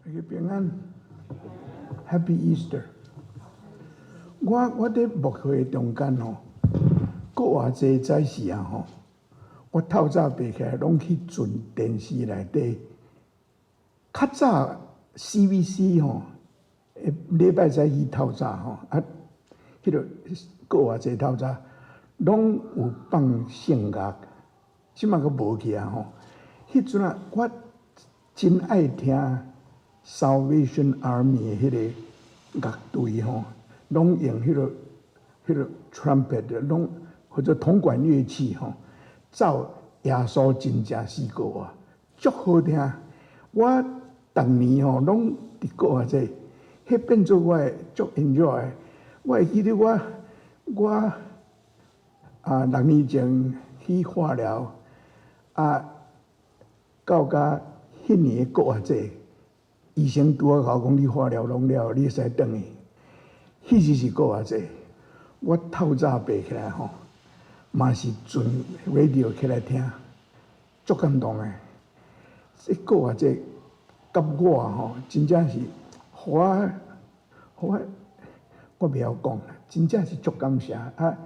大家平安，Happy Easter！我佇牧會中間吼，復活節早時啊吼，我透早爬起來，攏去轉電視內底。較早 CBC 吼，禮拜早起透早吼，啊，彼個復活節透早，攏有放聖樂，這馬閣無去啊吼。彼陣啊，我真愛聽 Salvation Army 的彼個樂隊吼，攏用彼個 trumpet，攏或者銅管樂器吼，奏耶穌真正死過活，足好聽。我逐年吼攏佇復活節，彼變做我的足 enjoy 的。我會記得我6年前去化療啊，到甲彼年的復活節，醫生拄仔共我講你化療攏了，你會使轉去。彼時是復活節，我透早爬起來吼，嘛是轉 radio 起來聽，足感動的。這復活節佮我吼，真正是，予我，予我，我袂曉講，真正是足感謝啊！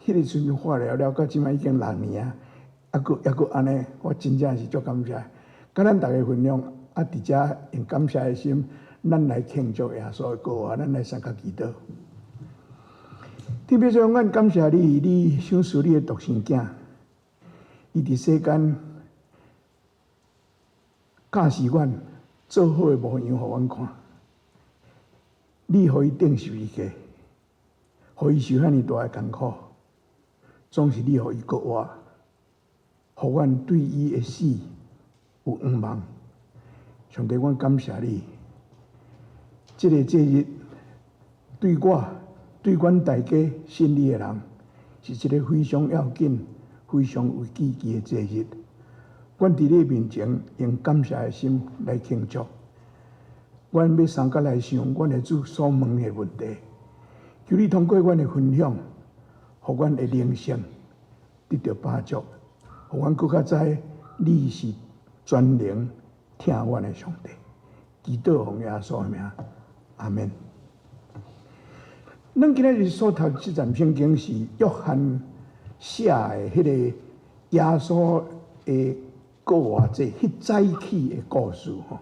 彼個時陣化療了，到這擺已經六年啊，猶閣按呢，我真正是足感謝。佮咱逐家分享，啊，佇遮用感謝的心，咱來慶祝耶穌的復活，咱來相佮祈禱。特別說，阮感謝你，你賞賜你的獨生囝，伊佇世間教示阮做好的模樣，予阮看。你予伊釘十字架，予伊受遐爾大的艱苦，總是你予伊復活，予阮對伊的死有向望。上帝，阮感謝你，這個節日對我、對阮大家信你的人，是一個非常要緊、非常有意義的節日。阮佇你面前用感謝的心來慶祝。阮欲相佮來想阮的主所問的問題，求你通過阮的分享，予阮的靈性得著飽足，予阮閣較知你是全能疼阮的上帝。祈禱奉耶穌的名，阿門。咱今仔日所讀這節聖經是約翰寫的彼個耶穌的復活節彼早起的故事吼。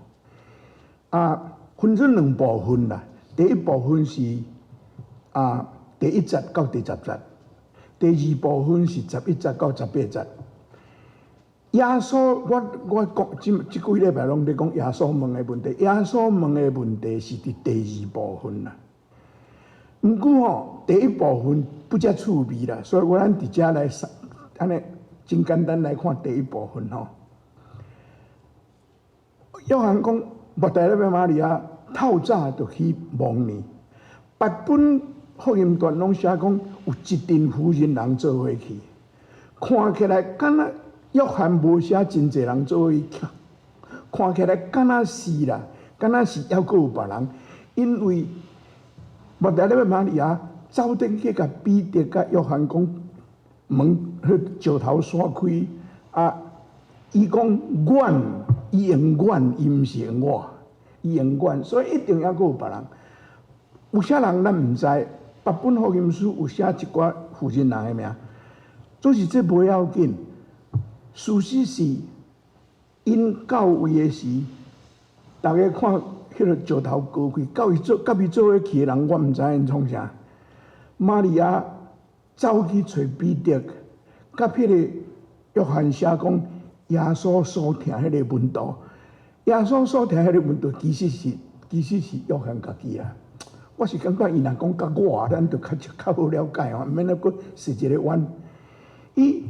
啊，分做兩部分啦。第一部分是第一節到第十節，第二部分是11節到18節。耶穌，我講這幾禮拜攏佇講耶穌問的問題。耶穌問的問題是佇第二部分啦。毋過吼，第一部分不遮趣味啦，所以我咱佇遮來按呢真簡單來看第一部分吼。約翰講，抹大拉的瑪利亞透早就去墓呢。別本福音傳攏寫講有一陣婦人人做伙去，看起來敢若約翰無寫真濟人做伙去，看起來敢若是啦，敢若是猶閣有別人，因為抹大拉的瑪利亞走轉去共彼得佮約翰講，門彼石頭徙開啊！伊講阮，伊用阮，伊毋是用我，伊用阮，所以一定猶閣有別人。有啥人咱毋知，別本福音書有寫一寡婦人人的名，總是這無要緊。事實是，𪜶到位的時，逐家看彼個石頭移開，佮伊做伙去的人，我毋知𪜶創啥。瑪利亞走去揣彼得，佮彼個約翰寫講耶穌所疼彼個門徒，耶穌所疼彼個門徒，其實是約翰家己啊。我是感覺伊若講佮我，咱就較較好了解吼，毋免咧閣踅一個彎。伊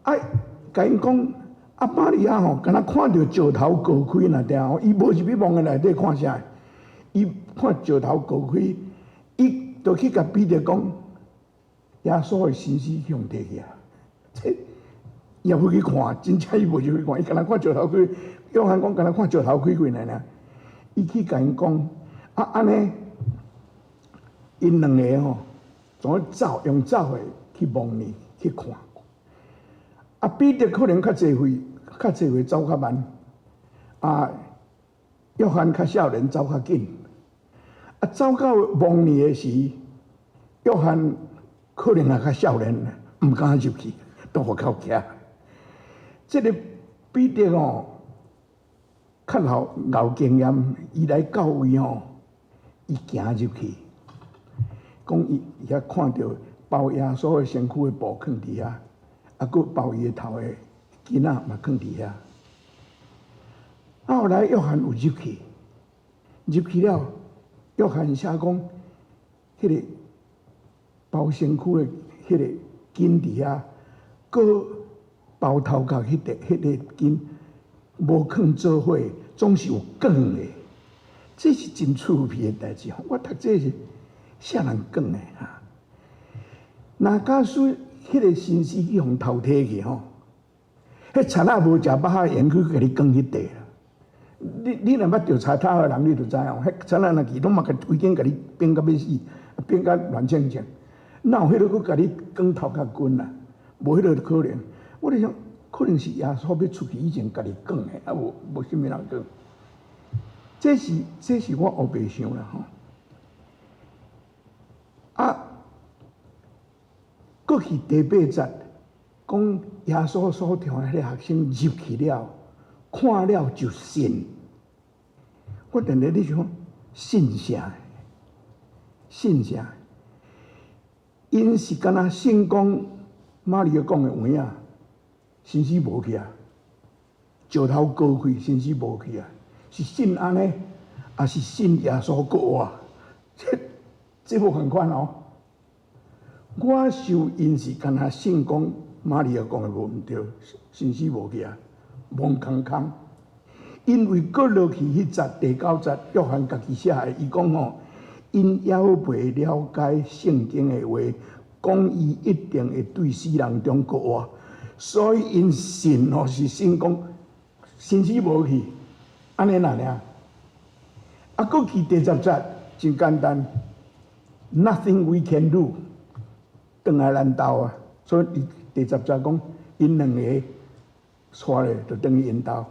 愛共𪜶講，啊瑪利亞吼，敢若看著石頭移開爾定吼，伊無入去墓的內底看啥？伊看石頭移開，伊就去共彼得講，耶穌的身屍予人提去啊！這伊也無去看，真正伊無入去看，伊敢若看石頭開。約翰講敢若看石頭開開爾爾，伊去共𪜶講，啊按呢，𪜶兩个吼，怎走用走的去墓呢去看。啊，彼得可能較濟歲，較濟歲走較慢。啊，約翰較少年走較緊，啊，走到忘年的時，約翰可能也較少年，毋敢入去，佇外口徛。這个彼得吼，較老老經驗，伊來到位吼，伊行入去，講伊遐看著包耶穌的身軀的布囥佇遐，啊，閣包伊的頭的巾仔嘛囥佇遐。啊，後來約翰有入去，入去了，約翰寫講，彼个包身軀的彼个巾佇遐，閣包頭殼彼个巾無囥做伙，總是有捲的。這是真趣味的代誌。我讀這是啥人捲的哈？若假使彼个身屍去予偷提去吼，彼賊仔無食飽會用去共你捲彼塊啦。你若捌著賊頭的人，你就知哦。彼賊仔若去，攏嘛共規間共你反甲欲死，反甲亂清清。哪有彼个閣共你捲頭殼巾啦？無彼个可能。我咧想，可能是耶穌欲出去以前，家己捲的，啊無無啥物人捲。這是我烏白想啦吼。啊，閣去第八節，講耶穌所疼的彼个學生入去了，看了就信。我定定咧想，信啥？信啥？𪜶是敢若信講瑪利亞講的有影，身屍無去啊，石頭過開，身屍無去啊，是信按呢，抑是信耶穌復活？這無仝款哦。我想𪜶是敢若信講瑪利亞講的無毋對，身屍無去啊，無仝空。因為閣落去彼節第九節，約翰家己寫的，伊講吼，𪜶猶未了解聖經的話，講伊一定會對死人中復活，所以𪜶信吼是信講身屍無去，按呢爾爾。啊，閣去第十節真簡單，Nothing we can do，轉來咱兜啊，所以伊第十節講，𪜶兩个帶咧就轉去𪜶兜。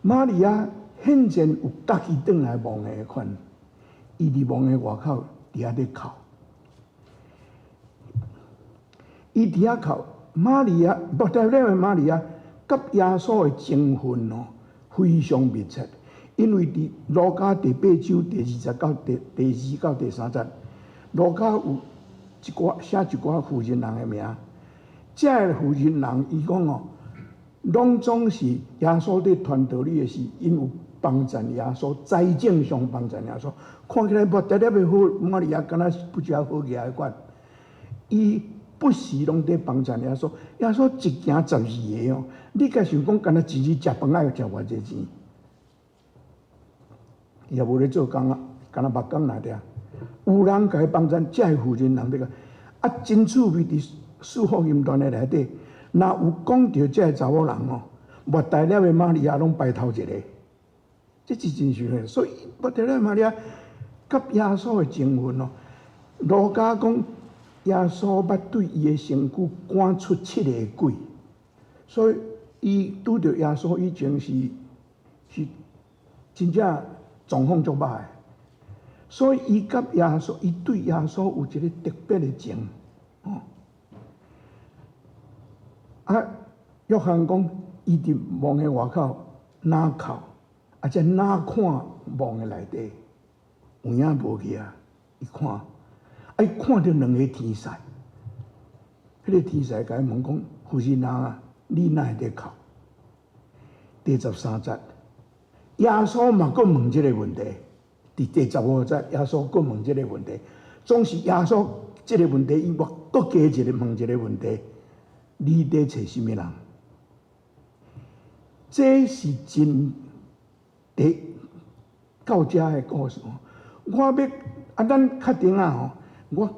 瑪利亞顯然有家己轉來墓的款，伊佇墓的外口佇遐咧哭，伊佇遐哭。瑪利亞，抹大拉的瑪利亞，佮耶穌的情分哦非常密切，因為佇路加第八章第二節到第二到第三節，路加有一寡寫一寡婦人人的名，這个婦人人伊講哦，攏總是耶穌佇傳道理的時，𪜶有幫贊耶穌，財政上幫贊耶穌。看起來抹大拉的好，瑪利亞敢若是不食好額的款。伊不時攏佇幫贊耶穌。耶穌一行十二个哦，你共想講，敢若一日食飯愛食偌濟錢？伊也無咧做工啊，敢若目工爾爾。有人共伊幫贊，這个婦人人這個啊，真趣味佇四福音傳的內底。若有講著這个查某人哦，抹大拉的瑪利亞攏排頭一个，這是真實的。所以抹大拉的瑪利亞佮耶穌的情分哦，路加講耶穌捌對伊的身軀趕出七个鬼，所以伊拄著耶穌以前是真正狀況足歹的，所以伊佮耶穌，伊對耶穌有一個特別的情，哦。啊，約翰講，伊佇墓的外口若哭，啊，才若看墓的內底，有影無去啊？伊看，啊，伊看著兩个天使，彼个天使共伊問講：婦人啊，你哪會佇哭？第十三節，耶穌嘛閣問這个問題。佇第十五節，耶穌閣問這个問題，總是耶穌這个問題，伊閣加一个問一个問題。你佇揣啥物人？這是真佇到遮的故事。我欲啊，咱較頂仔吼，我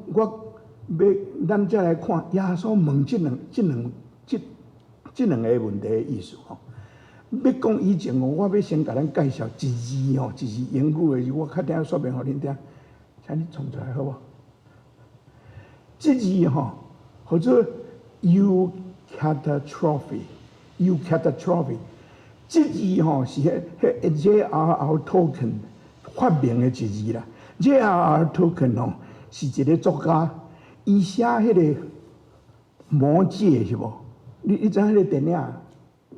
欲咱再來看耶穌問這兩個問題的意思吼。欲講以前吼，我欲先共咱介紹一字吼，一字英語的字，我較頂說明予恁聽，請你創出來好無？這字吼，號做 eucatastrophe，eucatastrophe，這字吼是彼 J.R.R. Tolkien 發明的一字啦。J.R.R. Tolkien 吼是一个作家，伊寫彼个魔戒是無？你知影彼个電影《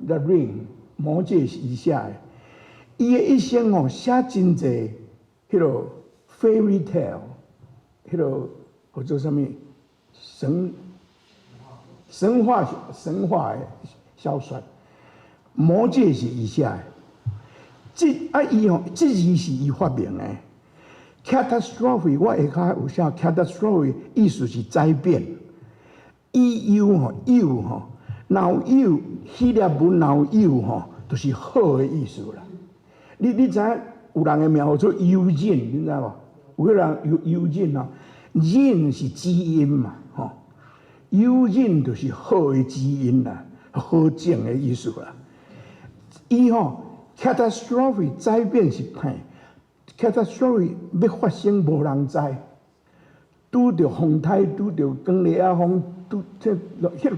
The Ring》魔戒是伊寫的。伊的一生吼寫真濟彼个 fairy tale，彼个叫做啥物神話的小說。魔戒是伊寫的，這啊伊吼，這字是伊發明的。Catastrophe 我下跤有寫 catastrophe 意思是災變。E U 吼 eu 吼，若有有希臘文若有 eu 吼，就是好的意思啦。你知影有人的名號做尤金，你知無？有彼人有尤金吼，gene 是基因嘛，吼，尤金就是好的基因啦，好種的意思啦。伊吼，catastrophe 災變是歹，catastrophe 欲發生無人知，拄著風颱，拄著狂熱仔風，拄這彼個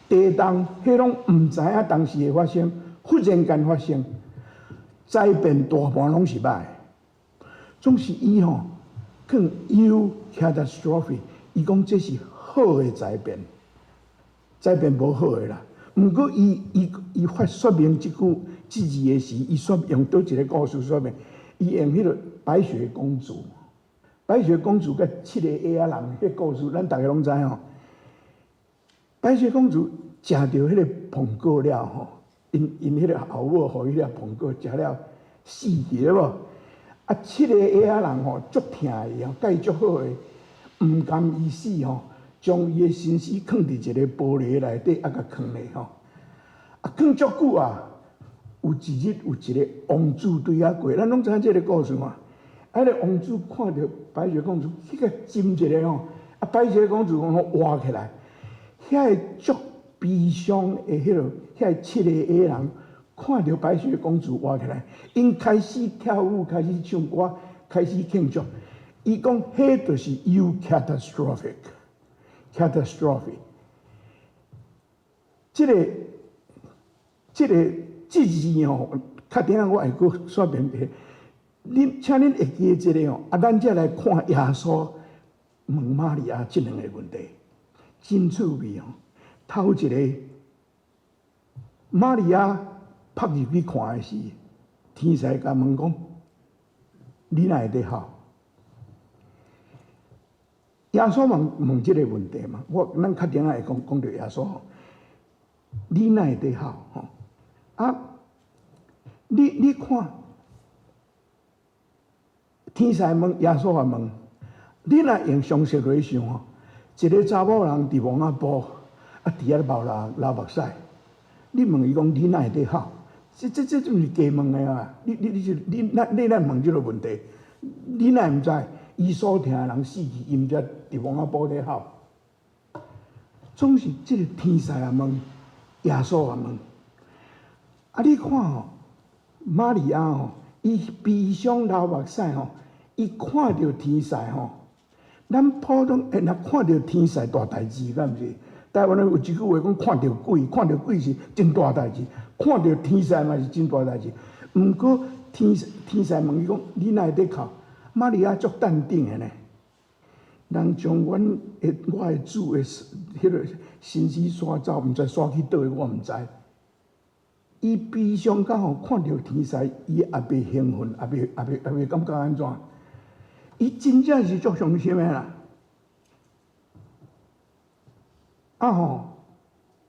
地動，彼攏毋知影當時會發生，忽然間發生，災變大半攏是歹。總是伊吼，講 eucatastrophe，伊講這是好的災變，災變無好的啦。毋過伊發說明這句這字的時，伊說用佗一个故事說明？伊用彼个白雪公主，白雪公主佮七个矮仔人彼故事，咱逐家攏知吼。白雪公主食著彼个蘋果了吼，𪜶彼个後母予伊粒蘋果食了死去對無？啊，七个矮仔人吼足疼伊吼，佮伊足好的，毋甘伊死吼，將伊的身屍囥佇一個玻璃內底，啊，共囥咧吼，啊，囥足久啊，有一日有一個王子對遐過，咱攏知影這個故事嘛。啊，彼個王子看著白雪公主去共斟一下吼，啊，白雪公主講活起來，遐个足悲傷的彼个遐七個矮人看著白雪公主活起來，𪜶開始跳舞，開始唱歌，開始慶祝。伊講，彼就是 eucatastrophic。catastrophe，這個這字吼，較等下我會閣說明下。恁請恁會記這个吼，啊，咱才來看耶穌問瑪利亞這兩个問題，真趣味哦。頭一個，瑪利亞撲入去看的時，天使共問講：你哪會佇哭？耶穌問問這個問題嘛？我咱較等下會講講著耶穌，你哪會佇哭？吼啊！你看，天使問耶穌也問，你若用常識來想吼，一個查某人佇墓仔埔，啊，佇遐流流流目屎，你問伊講你哪會佇哭？這毋是假問的啊！你你你是你哪你哪問這個問題？你哪毋知？伊所疼的人死去，伊毋知佇墓仔埔咧哭。總是這個天使也問，耶穌也問。啊，你看吼，瑪利亞吼，伊悲傷流目屎吼，伊看著天使吼，咱普通欸，若看著天使大代誌，敢毋是？台灣人有一句話講，看著鬼，看著鬼是真大代誌，看著天使嘛是真大代誌。毋過天使問伊講，你哪會佇哭？瑪利亞足淡定的呢。人將阮的我的主的彼个身屍徙走，毋知徙去佗位，我毋知。伊悲傷到吼，看著天使，伊也袂興奮，也袂感覺按怎。伊真正是足傷心的啦。啊吼，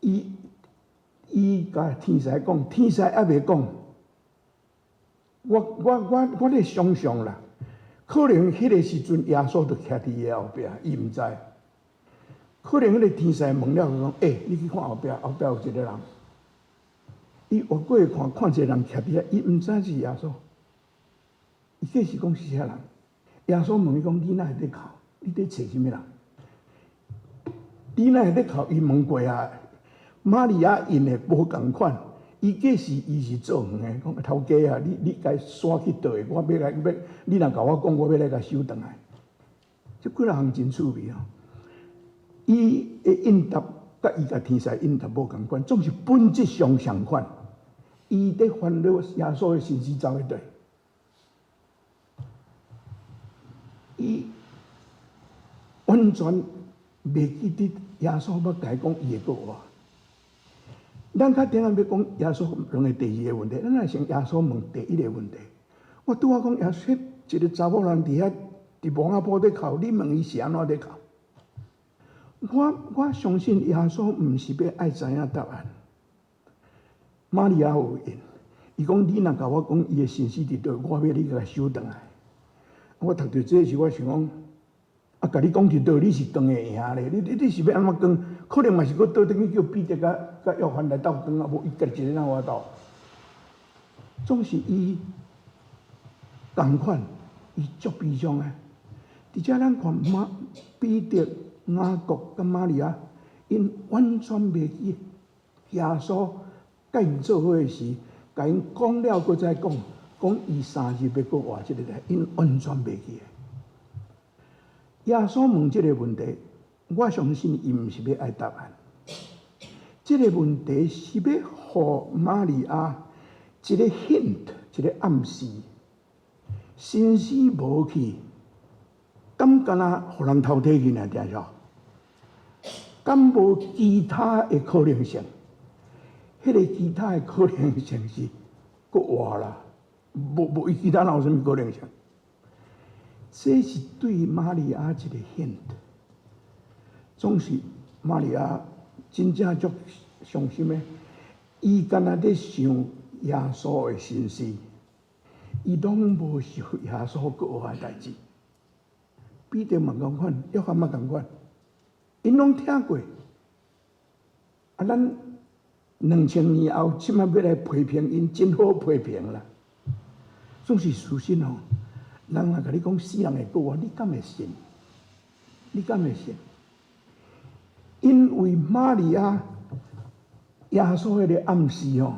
伊共天使講，天使猶未講。我咧想象啦，可能彼个時陣耶穌就徛佇伊後壁，伊毋知。可能彼个天使問了講：欸，你去看後壁，後壁有一個人。伊越過去看，看一個人徛佇遐，伊毋知是耶穌。伊計是講是啥人？耶穌問伊講：你哪會佇哭？你佇揣啥物人？你哪會佇哭？伊問過啊。瑪利亞𪜶的無仝款，伊計是伊是做園的，講頭家啊，你共徙去佗位？我欲來欲，你若共我講，我欲來共收轉來。這幾若項真趣味哦。伊的應答佮伊共天使應答無仝款，總是本質上相款。伊佇煩惱耶穌的身死走去佗？伊完全袂記得耶穌捌共伊講伊會閣活。咱較等下欲講耶穌兩个第二个問題，咱來先耶穌問第一个問題。我拄仔講耶穌一个查某人佇遐佇墓仔埔佇哭，你問伊是按怎佇哭？我相信耶穌毋是欲愛知影答案。瑪利亞有應，伊講你若共我講伊的身屍佇佗，我欲你共收轉來。我讀著這時，我想講，啊，共你講佇佗，你是扛會贏咧？你是欲按怎扛？可能嘛是閣倒轉去叫彼得佮約翰來鬥扛啊，無伊家己一个人有法度。總是伊仝款，伊足悲傷的。佇遮咱看馬彼得、雅各佮瑪利亞，𪜶完全袂記耶穌佮𪜶做伙時，共𪜶講了，閣再講，講伊3日欲閣活這个代，𪜶完全袂記。耶穌問這個問題，我相信伊毋是欲愛答案。這個問題是欲予瑪利亞一個 hint，一個暗示。身屍無去，敢干焦予人偷提去爾，定是？敢無其他的可能性？彼個其他的可能性是閣活啦，無無伊其他哪有啥物可能性？這是對瑪利亞一個 hint。總是瑪利亞真正足傷心的，伊干焦佇想耶穌的身屍，伊攏無想耶穌閣活的代誌。彼得嘛仝款，約翰嘛仝款，𪜶攏聽過。啊，咱2000年後，這擺欲來批評𪜶，真好批評啦。總是事實吼，人若共你講死人會閣活，你敢會信？你敢會信？因為瑪利亞耶穌彼个暗示吼，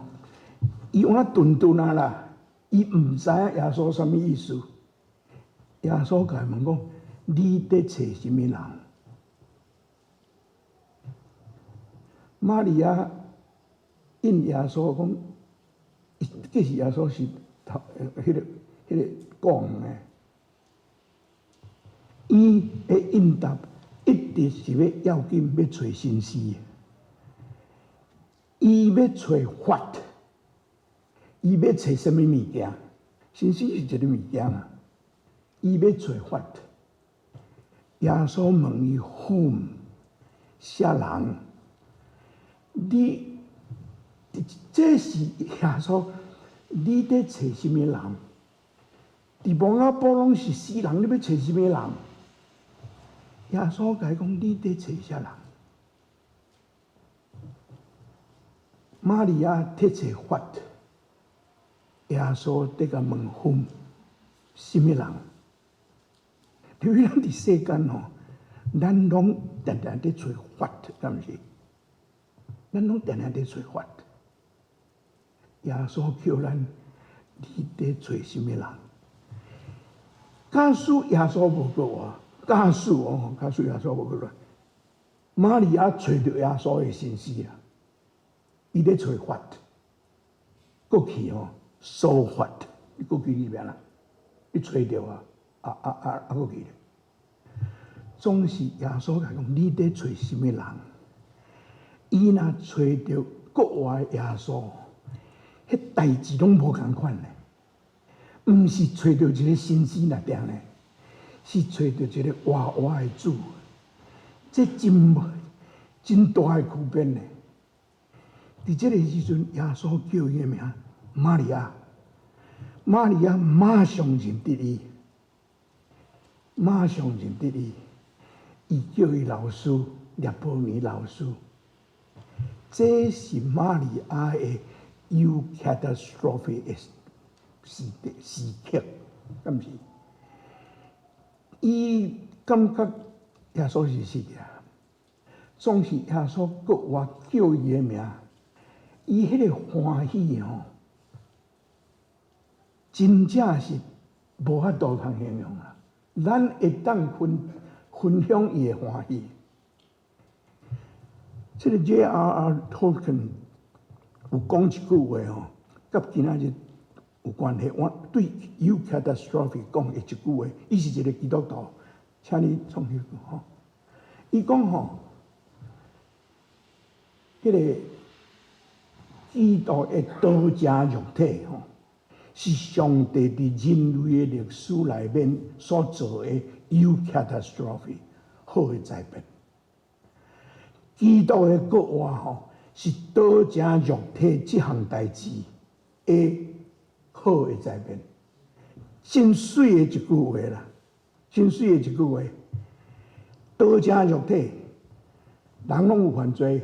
伊有影頓頓啊啦，伊毋知影耶穌啥物意思。耶穌共伊問講：你佇揣啥物人？瑪利亞應耶穌講，其實耶穌是頭彼個講的，伊的應答一直是欲要緊欲揣身屍的，伊欲揣 what，伊欲揣啥物物件？身屍是一个物件啊，伊欲揣 what？耶穌問伊 whom，啥人？你這是耶穌，你佇揣啥物人？佇墓仔埔攏是死人，你欲揣啥物人？耶穌共伊講，你佇揣啥人？瑪利亞佇揣 what？耶穌佇共問 whom，啥物人？因為咱佇世間吼，咱攏定定佇揣 what，敢毋是？咱攏定定佇揣 what。耶穌叫咱，你佇揣啥物人？假使耶穌無閣活，假使哦，假使耶穌無閣活，瑪利亞揣著耶穌的身屍啊，伊咧揣 what？過去吼，so what？你過去你欲按怎？你揣著啊，啊啊啊啊！過去咧，總是耶穌共伊講，你佇揣啥物人？伊若揣著閣活的耶穌，彼代誌攏無仝款咧。毋是揣著一个身屍爾定咧，是揣著一个活活的主。這真真大的區別呢。佇這个時陣，耶穌叫伊的名瑪利亞，瑪利亞馬上認得伊，馬上認得伊，伊叫伊老師，拉波尼老師。這是瑪利亞的 eucatastrophe 的時時刻，敢毋是？伊感覺耶穌是死啊，總是耶穌閣活叫伊的名，伊彼个歡喜吼，真正是無法度通形容啦。咱會當分分享伊的歡喜。這个 J.R.R. Tolkien 有講一句話吼，佮今仔日有關係。我對 eucatastrophe 講的一句話，伊是一個基督徒，請你創彼句吼。伊講吼，彼個基督的道成肉體吼，是上帝佇人類的歷史內面所做的 eucatastrophe 好的災變。基督的復活吼，是道成肉體這項代誌的好的災變。真媠的一句話啦，真媠的一句話。道成肉體，人攏有犯罪、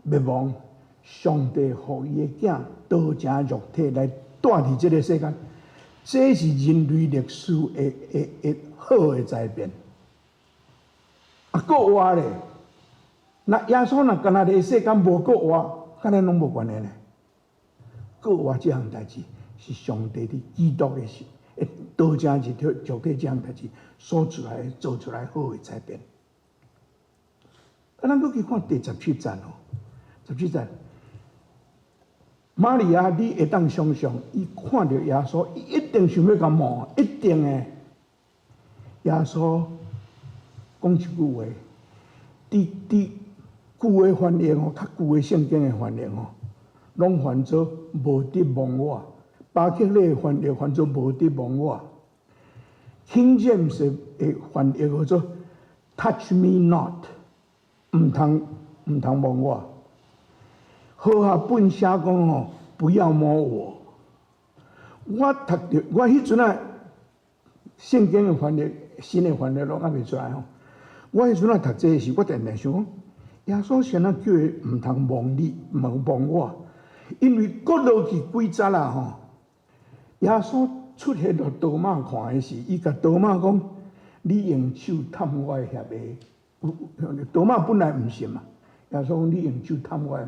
滅亡，上帝予伊的囝道成肉體來蹛佇這個世間，這是人類歷史的好的災變。啊，復活咧，若耶穌若干焦佇世間無復活，佮咱攏無關係咧。復活這項代誌是上帝佇基督的時，道成肉體這項代誌所出來做出來好的災變。啊，咱閣去看第17節哦，十七節，瑪利亞，你會當想像，伊看著耶穌，伊一定想欲共摸，一定的。耶穌講一句話，佇舊的翻譯吼，較舊的聖經的翻譯吼，攏翻做無得摸我。巴克禮的翻譯翻做無得摸我。King James 的翻譯叫做 Touch me not。毋通摸我。和合本寫講吼，不要摸我。我讀著我彼陣仔聖經的翻譯、新的翻譯攏猶未出來吼。我彼陣仔讀這个時，我定定想講，耶穌啥物叫伊毋通摸你、摸摸我？因為閣落去幾節啦吼。耶穌出現予多馬看的時，伊共多馬講：你用手探我的額。多馬本來毋信嘛，耶穌講你用手探我的。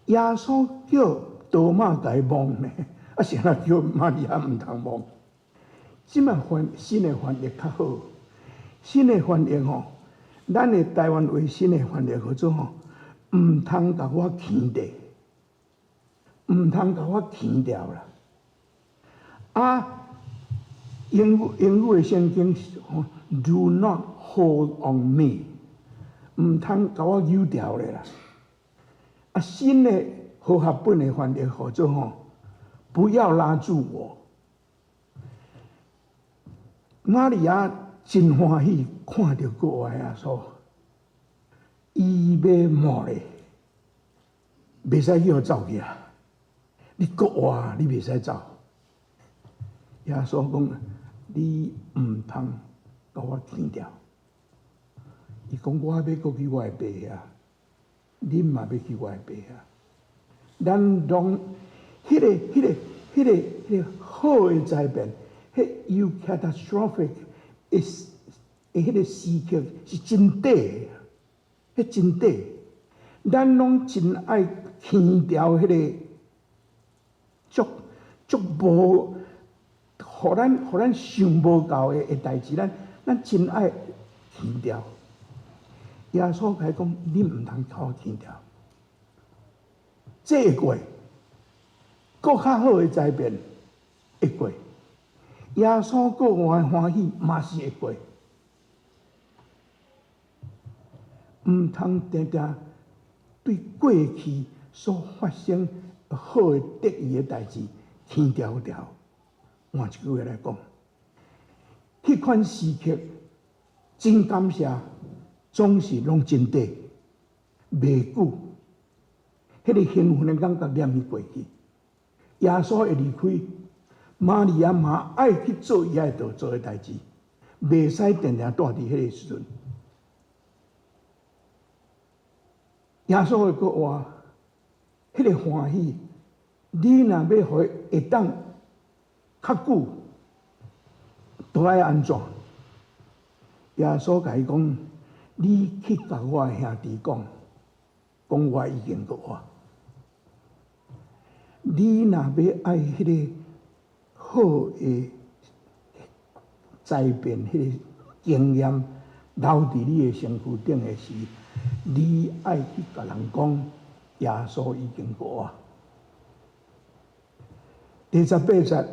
耶穌叫多馬共伊摸呢，啊，啥物叫瑪利亞毋通摸？這擺翻新的翻譯較好，新的翻譯吼，咱的台灣話新的翻譯叫做吼，毋通共我牽著，毋通共我牽牢啦。啊，英語的聖經是 Do not hold on me，毋通共我搝牢咧啦。啊，新的和合本的翻譯叫做吼，不要拉住我。瑪利亞真歡喜看著復活耶穌，伊欲摸咧，袂使去予走去啊！你復活，你袂使走。耶穌講：你毋通共我牽牢。伊講我欲閣去我的爸遐，恁嘛欲去我的爸遐。咱攏彼個好的災變，彼 eucatastrophic 的彼個時刻是真短的，彼真短。咱攏真愛牽牢彼個足足無，予咱想無夠的代誌，咱真愛牽牢。耶穌共伊講：你毋通共我牽牢。這會過，閣較好的災變會過。耶穌復活的歡喜嘛是會過。毋通定定對過去所發生好的得意的代誌牽牢牢。換一句話來講，彼款時刻真感謝，總是攏真短，袂久。彼個興奮的感覺念去過去，耶穌會離開，瑪利亞嘛愛去做伊愛做的代誌，袂使定定蹛佇彼個時陣。耶穌的復活，彼個歡喜，你若欲予伊會當較久，都愛按怎？耶穌共伊講：你去共我的兄弟講，講我已經復活。你若欲愛彼個好的災變，彼個經驗留佇你的身軀頂的時，你愛去共人講，耶穌已經復活。第十八節，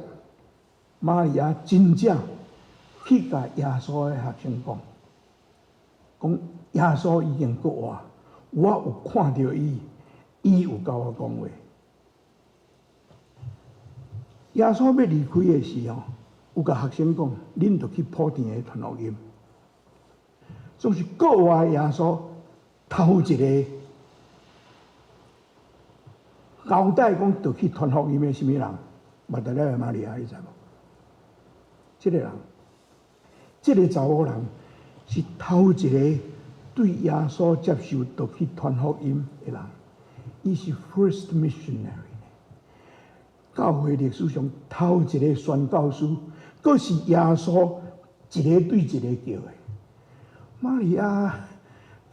瑪利亞真正去共耶穌的學生講，講耶穌已經復活，我有看著伊，伊有共我講話。耶穌欲離開的時候，有共學生講：恁著去普天下傳福音。總是復活耶穌頭一个交代講，著去傳福音的啥物人？瑪達肋的瑪利亞，你知無？這个人，這个查某人是頭一个對耶穌接受，著去傳福音的人。伊是 first missionary，教會歷史上頭一个宣教師，閣是耶穌一个對一個叫的。瑪利亞，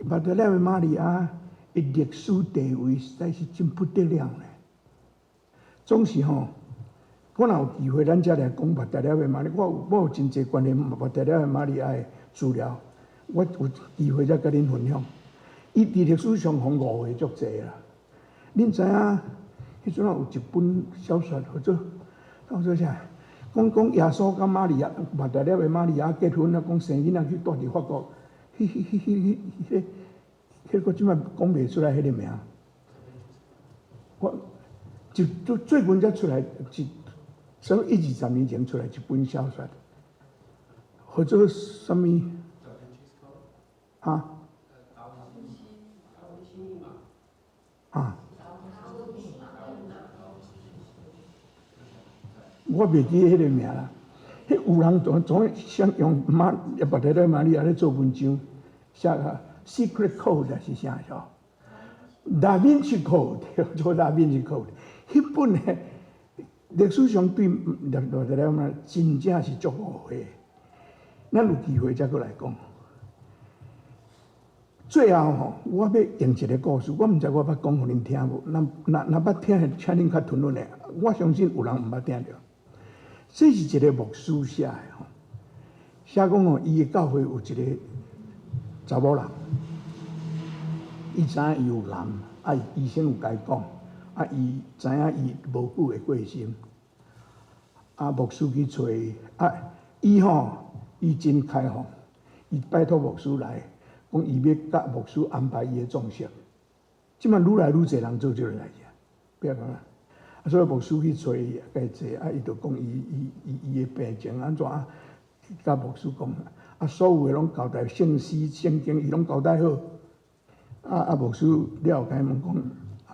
瑪達肋的瑪利亞的歷史地位實在是真不得了呢。總是吼，我若有機會，咱才來講瑪達肋的瑪利亞。我有真濟關於瑪達肋的瑪利亞的資料，我有機會再共恁分享。伊佇歷史上予誤會足濟啦。恁知影？彼陣有一本小說叫做叫做啥？講講耶穌佮瑪利亞，瑪達肋的瑪利亞結婚啊，講生囡仔去蹛佇法國。彼彼彼彼彼，彼個這擺講袂出來彼个名。我就就最近才出來，一啥物一二十年前出來一本小說，叫做啥物？啊？啊？我袂記彼个名啦。彼有人總總想用瑪瑪達肋瑪利亞咧做文章，寫個 Secret Code 還是啥吼？Da Vinci Code，做 Da Vinci Code。彼本呢，歷史上對瑪達肋瑪真正是足誤會。咱有機會再閣來講。最後吼，我欲用一个故事，我毋知我捌講予恁聽無？若若若捌聽，請恁較吞忍的。我相信有人毋捌聽著。這是一个牧師寫的吼，寫講吼，伊的教會有一个查某人，伊知影伊有癌，啊，醫生有共伊講，啊，伊知影伊無久會過身，啊，牧師去揣伊，啊，伊吼，伊真開放，伊拜託牧師來，講伊欲佮牧師安排伊的葬式。這擺愈來愈濟人做這个代誌，不要講啦。啊，所以牧師去揣伊，共伊坐，啊，伊就講伊伊伊伊的病情按怎，佮牧師講，啊，所有的攏交代聖詩聖經，伊攏交代好。啊啊，牧師了後，共伊問講，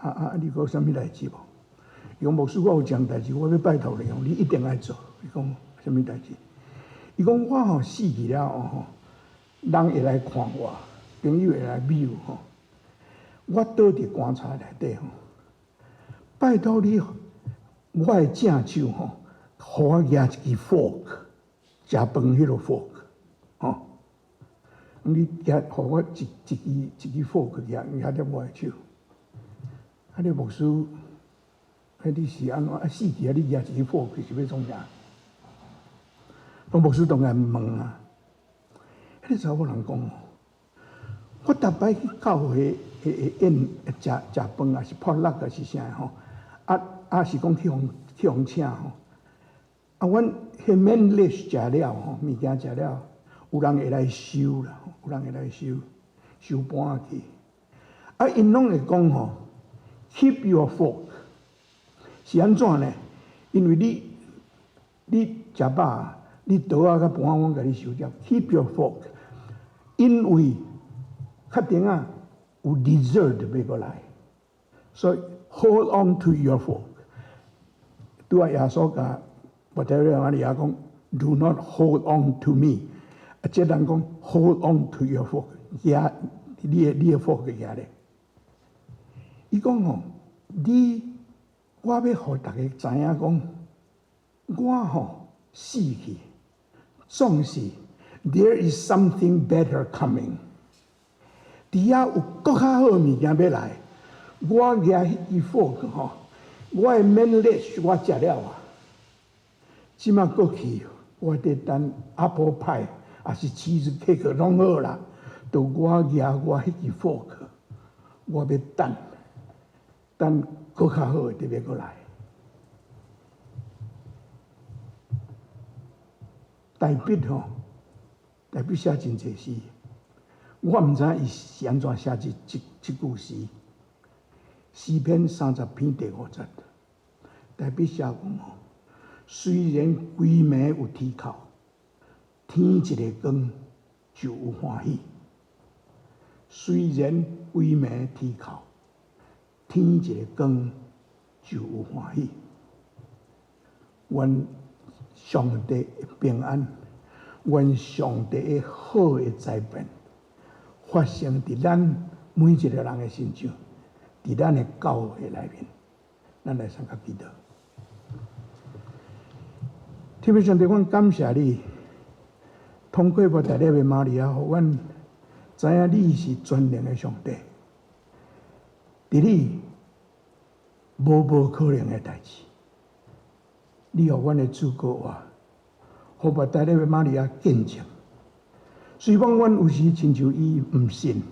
啊啊，你閣有啥物代誌無？伊講牧師，我有一項代誌，我欲拜託你哦，你一定愛做。伊講啥物代誌？伊講我吼死去了後吼，人會來看我，朋友會來繆吼，我倒佇棺材內底吼，拜託你，我的正手吼，予我舉一支 fork，食飯彼个 fork，吼，你舉予我一一支一支 fork 舉舉佇我的手。啊，你牧師，啊，你是按怎？啊，死去啊，你舉一支 fork 是欲創啥？當牧師當然問啊，彼个查某人講，我逐擺去教會會會宴食食飯，抑是 potluck 抑是啥吼，啊啊是講去予請吼，啊，阮彼 main dish 食了吼，物件食了，有人會來收啦，有人會來收收盤去，啊，𪜶攏會講吼，keep your fork，是按怎呢？因為你你食飽，你刀仔佮盤阮共你收著，keep your fork，因為較頂仔有 dessert 欲過來，所以 hold on to your fork。拄仔耶穌共瑪達肋瑪利亞講，do not hold on to me。啊，這人講 hold on to your fork，舉你的 fork 舉咧。伊講吼，你我欲予逐家知影講，我吼死去，總是 there is something better coming。佇遐有閣較好的物件欲來，我舉彼支 fork 吼，我的 main dish 我食了啊，這馬過去我佇等 apple pie，抑是 cheese cake 攏好啦，就我舉我彼支 fork，我欲等，等閣較好的佇欲過來。大衛吼，大衛寫真濟詩，我毋知影伊是按怎寫這句詩。詩篇30篇第5節，大衛寫講吼，雖然規暝有啼哭，天一个光就有歡喜。雖然規暝啼哭，天一个光就有歡喜。願上帝的平安，願上帝的好的災變，發生佇咱每一個人的身上，佇咱的教會內面，咱來相佮祈禱。天父上帝，阮感謝你，通過抹大拉的瑪利亞，予阮知影你是全能的上帝，佇你無無可能的代誌。你予阮的主閣活，予抹大拉的瑪利亞見證。雖講阮有時親像伊毋信，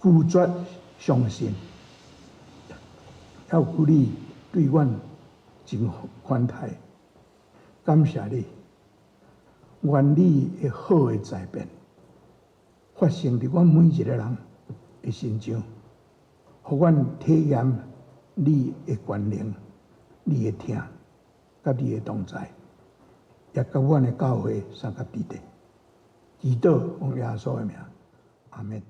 拒絕相信，猶閣你對阮真寬待，感謝你，願你的好的災變發生佇阮每一个人的身上，予阮體驗你的權能、你的疼、佮你的同在，也佮阮的教會相佮佇咧。祈禱奉耶穌的名，阿門。